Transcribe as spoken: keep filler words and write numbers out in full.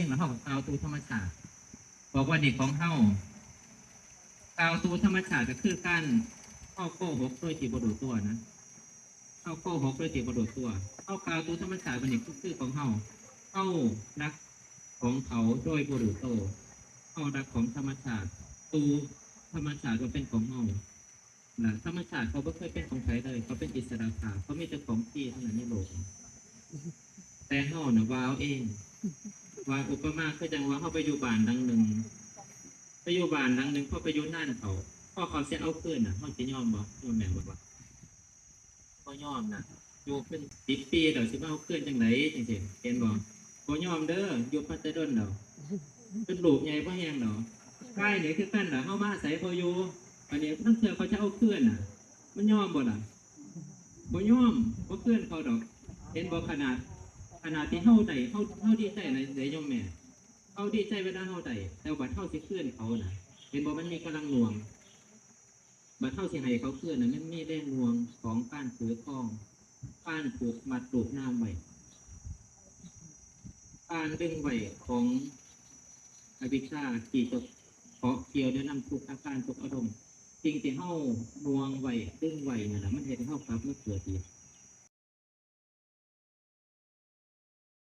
งแล้วเฮาก็กล่าวสู่ธรรมชาติ บอกว่านี่ของเฮา กล่าวสู่ธรรมชาติก็คือการเฮาโกหกโดยที่บ่รู้ตัวนะ เฮาโกหกโดยที่บ่รู้ตัว เฮากล่าวสู่ธรรมชาติว่านี่คือของเฮา เฮารักของเขาโดยบ่รู้ตัว เฮารักของธรรมชาติ สู่ธรรมชาติว่าเป็นของเฮา นะ ธรรมชาติเขาบ่เคยเป็นของใครเลย เขาเป็นอิสระภาพ เขามีแต่ของฟรีเท่านั้นในโลก แต่เฮาน่ะว่าเอาเอง ว่าอุปมาคือจั่งว่าเฮาไปอยู่บ้านหลังหนึ่ง ไปอยู่บ้านหลังหนึ่ง พอไปอยู่นานเขา พอเขาสิเอาคืนน่ะ เฮาสิยอมบ่ ยอมแม่นบ่วะ บ่ยอมน่ะ อยู่เป็นสิบปีแล้วสิมาเอาคืนจั่งใดจั่งซี้ เห็นบ่ บ่ยอมเด้อ อยู่พัดแต่ดนแล้ว เป็นลูกใหญ่บ่แฮงดอก ควายนี่คือกันล่ะ เฮามาอาศัยเขาอยู่ อันนี้ลางเทื่อเขาจะเอาคืนน่ะ มันยอมบ่ล่ะ บ่ยอม บ่คืนเขาดอก เห็นบ่ ขนาด ขนาดที่เฮาได้ เฮา เฮาดีใจนะ ได้โยมแม่ เฮาดีใจเวลาเฮาได้ แต่บัดเฮาสิคืนเขาน่ะ เห็นบ่ มันมีกำลังหน่วง บัดเฮาสิให้เขาคืนน่ะ มันมีแรงหน่วงของการถือครอง การผูกมัดรูปนามไว้ การดึงไว้ของอวิชชาที่จะเกาะเกี่ยวในนำทุกอาการทุกอารมณ์ สิ่งที่เฮาหน่วงไว้ ดึงไว้นั่นน่ะ มันเฮ็ดให้เฮากลับมาเกิดอีก